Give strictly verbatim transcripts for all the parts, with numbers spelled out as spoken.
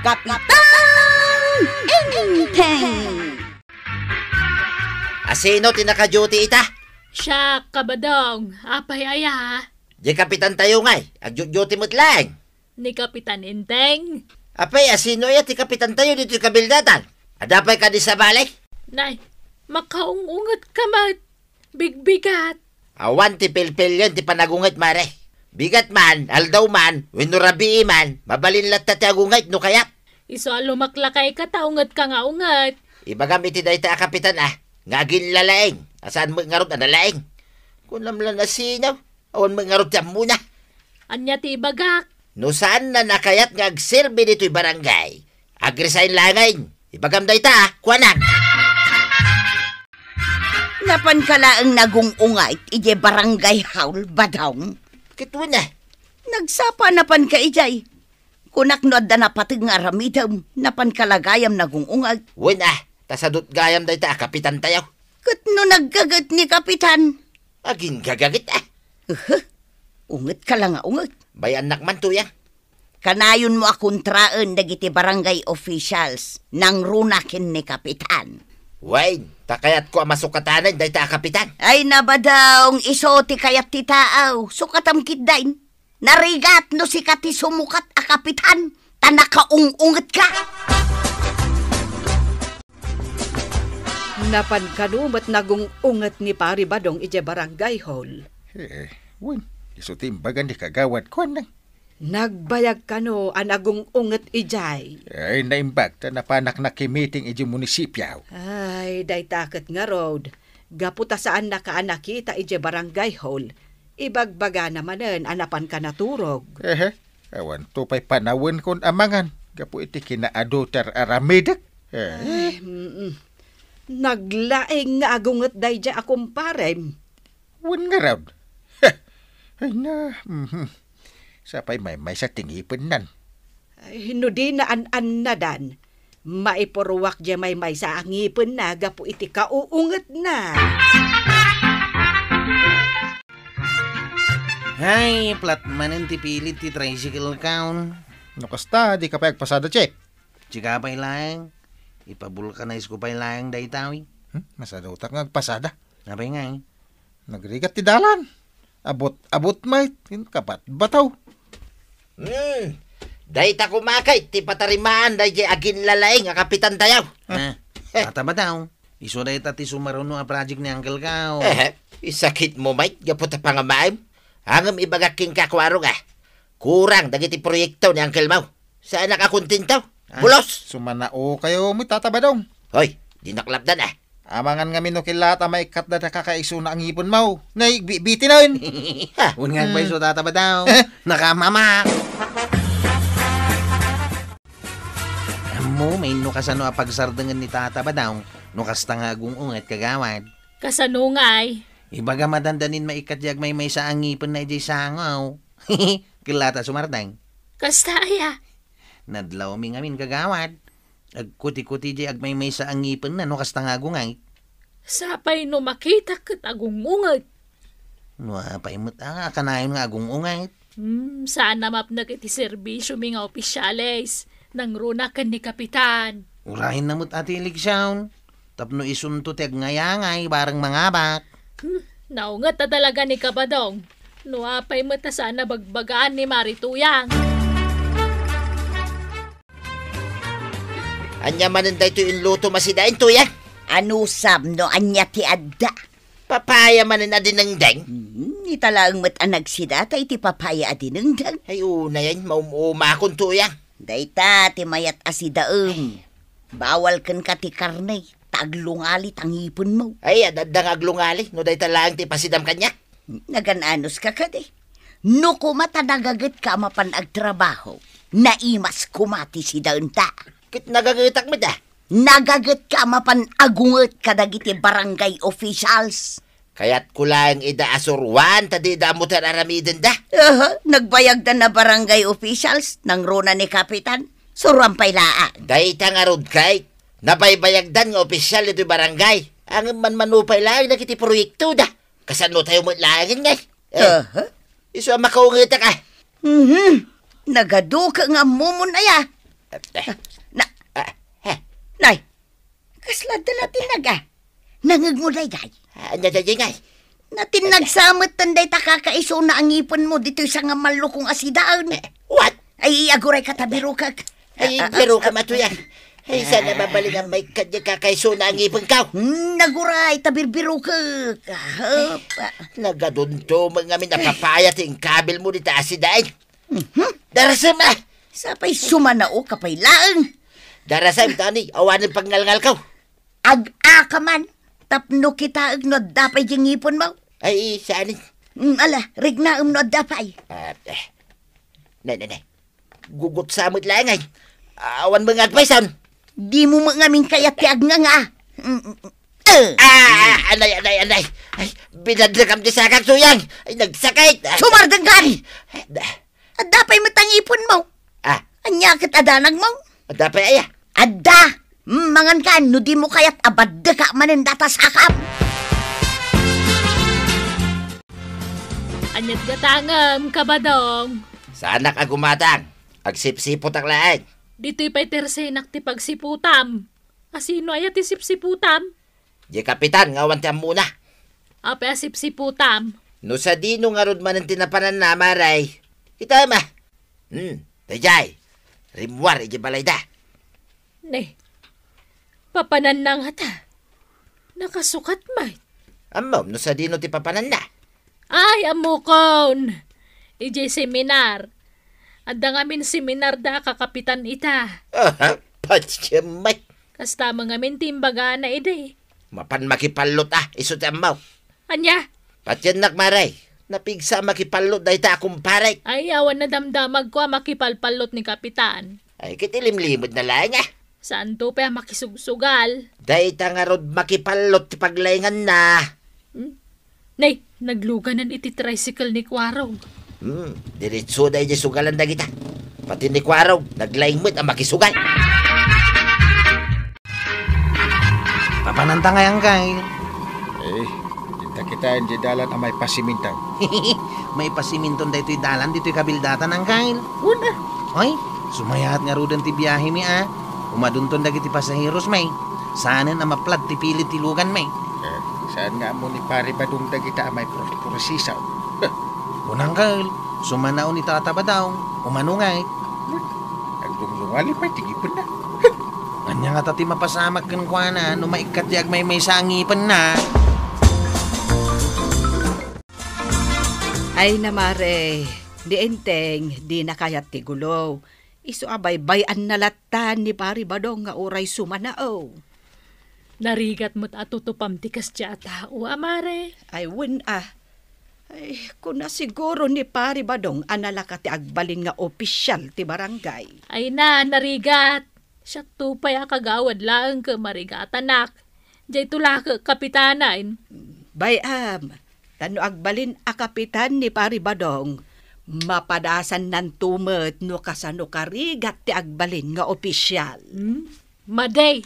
Kapitan Enteng! Asino ti naka-duty ita? Siak, Kabadong. Apay aya? Di kapitan tayo ngay. Agdu-duty met laeng. Ni Kapitan Enteng? Apay, asino aya ti kapitan tayo ditoy kabildatan? Adda pay kadi sabali? Nay, makaung-unget ka met. Bigbigat. Awan ti pilpilian ti panagunget, mare. Bigat man, aldaw man, wenno rabii man, mabalin latta ti agunget no kayat. Isu a lumaklakay ka ta unget ka nga unget. Ibagam iti dayta a kapitan a, nga aginlalaing, a saan met ngarud a nalaing. Kunam la nasinaw, awan met ngarud ti ammona. Ania ti ibagak? No saan na nakayat nga agserbi ditoy barangay, agresign laeng. Ibagam dayta, kuanak. Napanka laeng nagung-unget idiay barangay hall, Badong? Ket wen a. Nagsapa napanka idiay. Kunak no adda napateg nga aramidem, napanka la gayam nagung-unget. Wen a, ta sadut gayam dayta a kapitan tayo. Ket no naggaget ni kapitan? Aginggagaget a. Uhu, unget ka la nga unget. Bayannak man, Tuyang. Kanayonmo a kontraen dagiti barangay officials, nangruna ken ni kapitan. Wen, ta kayatko a masukatanen dayta a kapitan. Ay, na, Badong, isu ti kayat ti tao. Sukatam ketdin. Narigat no sika ti sumukat a kapitan, ta nakaung-unget ka. Napan kano met nagung-unget ni Pari Badong idiay barangay hall. Eh, wen, isu ti imbagan ni kagawad, kuan nang. Nagbayag kano a nagung-unget idiay? Ay, naimbag ta napanak nakimiting idiay munisipio. Ay, dayta ket ngarud, gapu ta saannaka a nakita idiay barangay hall, ibagbagana manen a napanka naturog. Ehe, awanto pay panawen kon amangan gapu iti kinaadu ti ar-aramidek. Eh. Ay, mm-mm. Naglaing nga agunget daydiay a kumparem. Wen ngarud. Ay na, mhm. Sapay maymaysa ti ngipennan. Ay, no dina an-annadan, maipurruak diay maymaysa a ngipenna gapu iti kauungetna. Hay, plat manen ti pilit ti tricycle kaon. No kasta, dika pay agpasada, Chief. Sika pay laeng, ipavulcanize ko pay laeng dayta, wi. Hmm? Masadutak nga agpasada. Apay ngay? Nagrigat ti dalan. Abot, abot met, ken kabatbataw. Hmm. Dayta koma ket ti patarimaan daydiay aginlalaing a kapitan tayo. Ah, Tata Badong, isu dayta ti sumaruno a project ni uncle ka, o? Eh, isakitmo met gapu ta pangamaem. Ngem ibagak kenka, kuarog a, kurang dagiti proyekto ni uncle mo. Saanak a kontento. Ah, bulos! Sumanaokayo met, Tata Badong. Hoy, dinak lapdan a. Amangan ngamin no ket la ta maikkat dayta kakaisuna a ngipenmo. Naigbitbitinen. Ha? Wen nga pay isu, Tata Badong. Nakaammak. Ammo, mainno kasano a pagsardengen ni Tata Badong no kasta nga agung-unget, kagawad. Kasano ngay? Ibagam a dandanin maikkat diay agmaymaysa a ngipenna idiay sango. Ket la ta sumardeng. Kasta aya? Nadlawmi ngamin, kagawad. Agkutikuti diay agmaymaysa a ngipenna no kasta nga agunget. Sapay no makitak ket agung-unget. No apay met a kanayon nga agung-unget? Hmm, saan a mapnek iti serbisiomi nga opisyales. Nangruna ken ni Kapitan. Urayenna met a ti eleksion. Tapno isunto ti agngayangay bareng mangabak. Hmm, naunget a talaga ni Kabadong. No apay met a saan a bagbagaan ni Mari Tuyang. Ania manen daytoy inlutom a sidaen, Tuyang? Anusam no ania ti adda? Papaya manen a dinengdeng? Hmm, ita laeng met a nagsida ta iti papaya a dinengdeng. Ay, unayen, maum-umakon, Tuyang. Dayta ti mayat a sidaem. Bawal kenka ti karne, ta aglungali ta ngipenmo. Ay, ad-adda nga aglungali, no dayta laeng ti pasidam kaniak. Nagan-anos ka kadi. No koma ta nagaget ka a mapan agtrabaho, naimas koma ti sidaenta. Ket nagagetak met a. Nagaget ka a mapan agunget kadagiti barangay officials. Kayatko laeng ida a suroan ta dida ammo ti ar-aramidenda. Aha, nagbayagdan a barangay officials, nangruna ni Kapitan. Suroan pay laeng. Dayta ngarud, kay nabaybayagdan nga opisyal ditoy barangay. Ngem manmano pay laeng dagiti proyektoda. Kasano tayo met laengen ngay? Eh, aha. Isu a makaungetak a. Mhm. Nagaduka nga ammomon aya. Eh, eh, Na, ah, eh. Nay, kasla da natinnag, ah. Nangngegmo, daydiay. Ah, ania daydiay, ngay? Natinnag sa met dayta kakaisuna a ngipenmo ditoy sangamallukong a sidaen. Eh, what? Ay, agurayka ta birokek. Ay, Ah, ah, birokek, ah, matuyan. Ay, saan a mabalin a maikkat diay kakaisuna a ngipenko? Hmm, aguray ta birbirokek. Ah, ah. Nagadunto met ngamin a papaya ti inkabilmo dita a sidaen. Mhm. Darasem, ah! Sapay sumanaoka pay laeng. Darasem, Tony, awanen pagngalngalko. Ag-aka man, tapno kitaek no adda pay diay ngipenmo. Ay, saan? Mm, ala, rignaem no adda pay. Ah, eh. Nay, nay, nay. Gugutsa met laeng, ay. Awan met nga agpayson. Dimo met ngamin kayat ti agnanga. Mm, mm, mm. Eh. Ah, anay, anay, anay. Ay, binadlekam ti sakak, Suyang. Ay, nagsakit. Ah. Sumardengkan! Ay, da- Adda pay met a ngipenmo. Ah. Ania ket a danagmo? Adda pay aya? Adda. Mm, mangankan no dimo kayat a baddeka manen data sakam. Aniat gatangem, Kabadong? Saanak a gumatang. Agsipsipotak laeng. Ditoy pay tersenak ti pagsiputam. Asino aya ti sipsiputam? Diay kapitan nga awan ti ammona. Apay a sipsiputam? No sadino ngarud manen ti napananna, Mare? Kitam, ah. Hmm, daydiay. Rimmuar idiay balayda. Ne, papananna ngata. Nakasukat met. Ammom no sadino ti papananna? Ay, ammokon. Idiay seminar. Adda ngamin seminar da a kakapitan ita. Aha, patiem met. Kasta met ngamin ti imbagana idi. Mapan makipallot, ah, isu ti ammok. Ania? Patiennak, Mare. Napigsa a makipallot dayta a kumparek. Ay, awan nadamdamagko a makipalpallot ni Kapitan. Ay, ket ilimlimedna laeng, ah. Saanto pay a makisugsugal. Dayta ngarud makipallot ti paglainganna. Hmm? Nay, nagluganan iti tricycle ni Kuarog. Hmm, diretsoda idiay sugalan dagita. Pati ni Kuarog, naglaing met a makisugal. Papananta ngay, Angkel? Eh, dita kitaen diay dalan a maipasiminto. Maipasiminton daytoy dalan ditoy kabildatan, Angkel? Wen a. Ay, sumayaat ngaruden ti biahemi a. Umadunton dagiti pasaheros, may. Saanen a maplag ti pilid ti lugan, may. Eh, saan nga ammo ni Pari Badong dagita a maipurpursisaw? Kunam, Angkel, sumanaon ni Tata Badong, umano ngay. Aglunglungali pay ti ngipenna. Ania ngata ti mapasamak kenkuana no maikkat ti agmaymaysa a ngipenna? Ay, namare, ni Enteng, dina kayat ti gulo. Isu a baybay-anna latta ni Pari Badong nga uray sumanaw. Narigat met a tutupam ti kasdiay a tao, a mare. Ay, wen a. Ay, kuna siguro ni Pari Badong a nalaka ti agbalin nga opisial ti barangay. Ay na, narigat. Siakto pay a kagawad laeng ket marigatanak. Diayto la ket kapitanen. Bay-am, ta no agbalin a kapitan ni Pari Badong, mapadasannanto met no kasano karigat ti agbalin nga opisial. Hmm? Madi,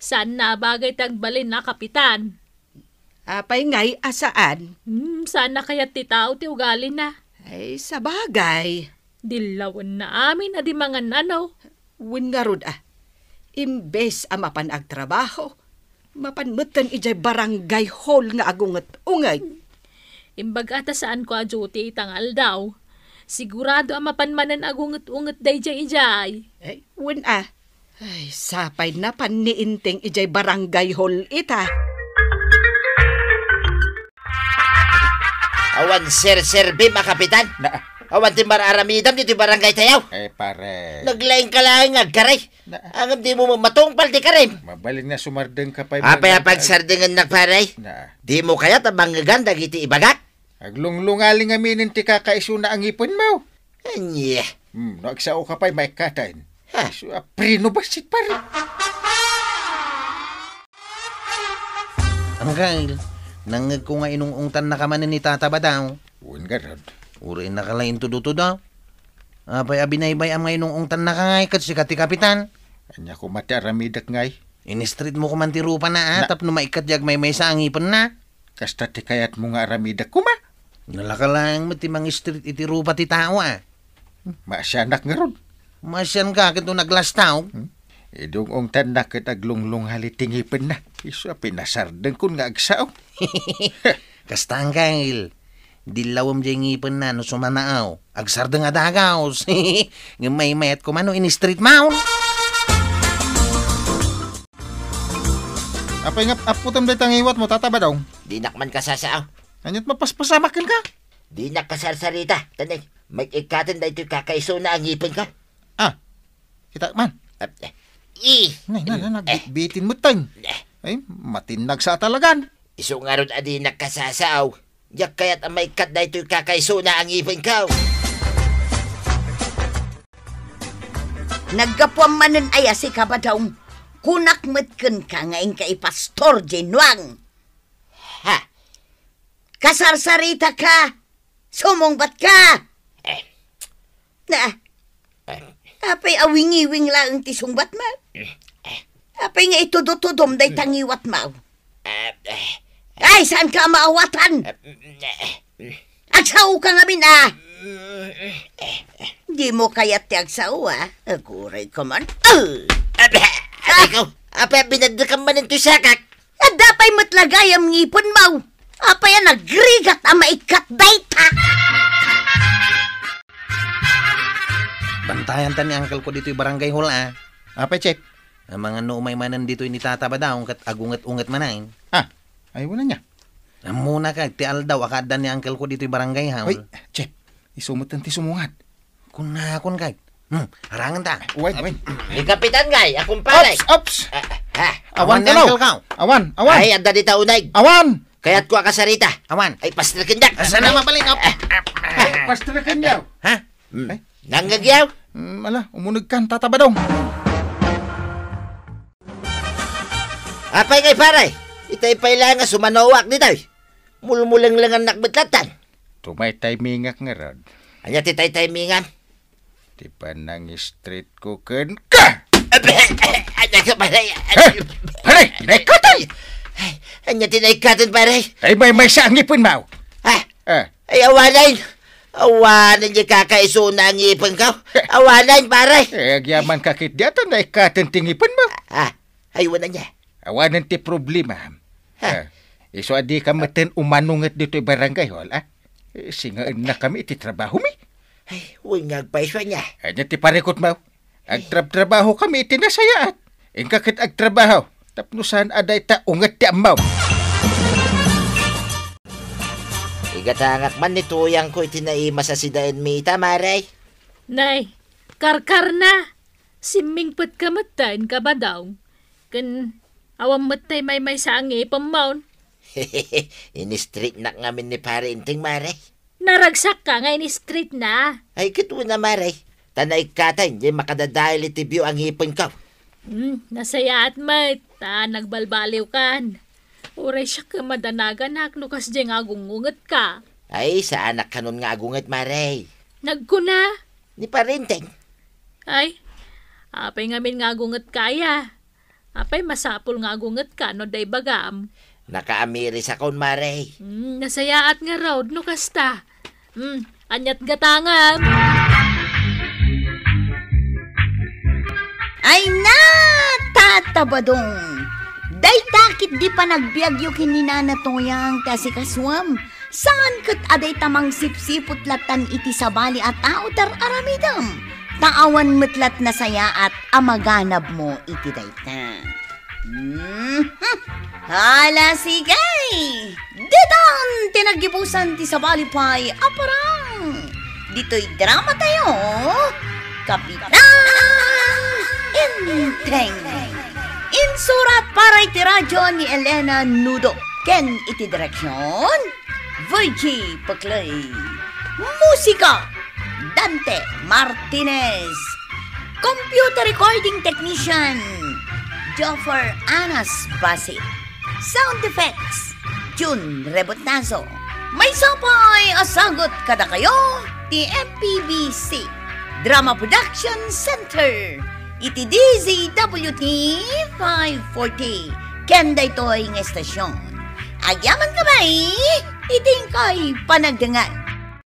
saanna a bagay ti agbalin a kapitan. Apay ngay a saan? Hmm, saanna kayat ti tao ti ugalina. Ay, sabagay. Dillawenna amin a di mangan-ano. Wen ngarud a, imbes a mapan agtrabaho, mapan metten idiay barangay hall nga agunget-unget. Imbag a ta saanko a duty ita nga aldaw. Sigurado a mapan manen agunget-unget daydiay idiay. Ay, wen a. Ay, sapay napan ni Enteng idiay barangay hall ita. Awan serserbim a kapitan? Na. Awan ti mar-aramidem ditoy barangay tayo? Eh, pare. Naglaing ka laeng nga agkari. Na. Ngem dimo matungpal ti karim. Mabalin nga sumardeng ka pay. Apay a pagsardengennak, pare? Na. Dimo kayat a bangegan dagiti ibagak? Aglunglungali ngamin ti kakaisuna a ngipenmo. Ania? Hmm, no agsao ka pay maikkaten. Ha? Isu a preno bassit, pare. Angkel, nangngegko nga inung-ungtannaka manen ni Tata Badong. Wen ngarud. Uray innaka la intudo-tudo. Apay a binaybay-am nga inung-ungtannaka ngay ket sika ti kapitan? Ania koma ti aramidek ngay? In-street mo koma ti rupana, a, na- tapno maikkat diay agmaymaysa a ngipenna. Kasta ti kayatmo nga aramidek koma? Nalaka laeng met ti mang-street iti rupa ti tao, a. Maasianak ngarud. Masianka ket no naglastaw. Hmm? Idung-ongtanna ket aglunglungali ti ngipenna. Isu a pinasardengkon nga agsao. Kasta, Angkel. Dillawem jay ngipenna no sumanaaw. Agsardeng a dagaw. Ngem maymayat koma no in-straight mount. Apay nga apputem dayta ngiwatmo, Tata Badong? Dinak man kasasao. Aniat mapaspasamak kenka? Dinak kasarsarita, ta nay, maikkaten daytoy kakaisuna a ngipenko. Ah, kita man. Ah, eh, i-, Nay, nay, nay, nay, eh, bit-, bitin met tayo. Eh. Ay, matinnag sa talagan. Isu ngarud a dinak kasasao. Diak kayat a maikkat daytoy kakaisuna a ngipenko. Naggapuam manen aya sika, Badong? Kunak met kenka nga inka ipastor, Jenuang. Ha? Kasarsaritaka? Sumungbatka? Eh. Na, eh, apay awingiwing laeng ti sungbatmo? Eh. Apay nga itudutudom dayta ngiwatmo? Eh, eh. Ay, saanka a maawatan? Eh, eh. Agsaoka ngamin, a. Dimo kayat ti agsao, a. Aguray ka man. Ah! Abe, abe ko. Apay, binagdakam manen toy sakak. Adda pay met la gayam ngipenmo. Apay a nagrigat a maikkat dayta? Bantayanta ni uncle ko ditoy barangay hall, a. Apay, Chief? Amangan no umay manen ditoy ni Tata Badong ket agunget-unget manen. Ah, ay, wala niya. Ammona ka, ti aldaw a kaadda ni uncle ko ditoy barangay hall. Hoy, Chief, isu met ti sumungad. Kunakon kay. Hmm, arangan ta. Wen, wen. Ni Kapitan ngay, a kumpare. Ops, ops. Ah, ha? Awan, awan ni kalaw. Uncle ka. Awan, awan. Ay, adda dita uneg. Awan. Kayatko a kasarita. Awan. Ay, pastriken diak. Asa na mabalin, op? Ay, pastriken diak. Ha? Hmm. Ay. Nangngegyaw? Hmm, ala, umuneg kan, Tata Badong. Apay ngay, pare? Itay pay la nga sumanawak ditoy. Mulmulenglengannak met lattan. Tumaytaymingak ngarud. Ania ti taytaymingam? Ti panang-straight ko kenka! Abe! Ania ka, pare? Eh! Pare! Naikatan! Ay, ania ti naikatan, pare? Ay, maymaysa a ngipenmo! Ah! Eh. Ay, awanen! Awanen ti kakaisuna a ngipenko! Awanen, pare! Eh, agyamanka ketdi, ata naikatan ti ngipenmo? Ah, ay, wala niya. Awanen ti problema. Ha? Ah, isu a dika metten umanunget ditoy barangay hall, a? Eh, singaennakami iti trabahomi. Ay, wen nga agpayso ania. Ania ti parikutmo? Agtrabtrabahokami iti nasayaat. Inka ket agtrabaho. Tapno saan a dayta unget ti ammom. Igatangak man ni tuyangko iti naimas a sidaenmi ita, mare. Nay, karkarna. Simmingpetka metten, Kabadong. Ken awan met tay maymaysa a ngipemmon. In-straight-nak ngamin ni Pare Enteng, mare. Naragsakka nga in-straight-na. Ay, ket wen a, mare. Ta naikkatan, diay makadadael iti bio a ngipenko. Hmm, nasayaat met, ta nagbalbaliwkan. Uray siak ket madanaganak no kasdiay nga agungungetka. Ay, saanak kanon nga agunget, mare. Nagkuna. Ni Pare Enteng. Ay, apay ngamin nga agungetka aya? Apay masapul nga agungetka no adda ibagam? Nakaamirisakon, mare. Hmm, nasayaat ngarud no kasta. Hmm, aniat gatangam? Ay na, Tata Badong! Dayta ketdi panagbiagyo ken ni Nana Toyang ti asikasuam. Saan ket a dayta mangsipsiput lattan iti sabali a tao ti ar-aramidem, ta awan met lat nasayaat a maganabmo iti dayta. Mhm. Hala, sige! Ditan ti naggibusan ti sabali pay a parang. Ditoy dramatayo, Kapitan Enteng. Insurat para iti radyo ni Elena Nudo ken iti direksion, Virgie Peclay. Musika, Dante Martinez. Computer recording technician, Joffer Anas Basit. Sound effects, Jun Rebotazo. Maysa pay a sagut kadakayo ti M P B C Drama Production Center iti D Z W T five forty. Ken daytoy nga estasion, agyamankami iti inkay panagdengngeg.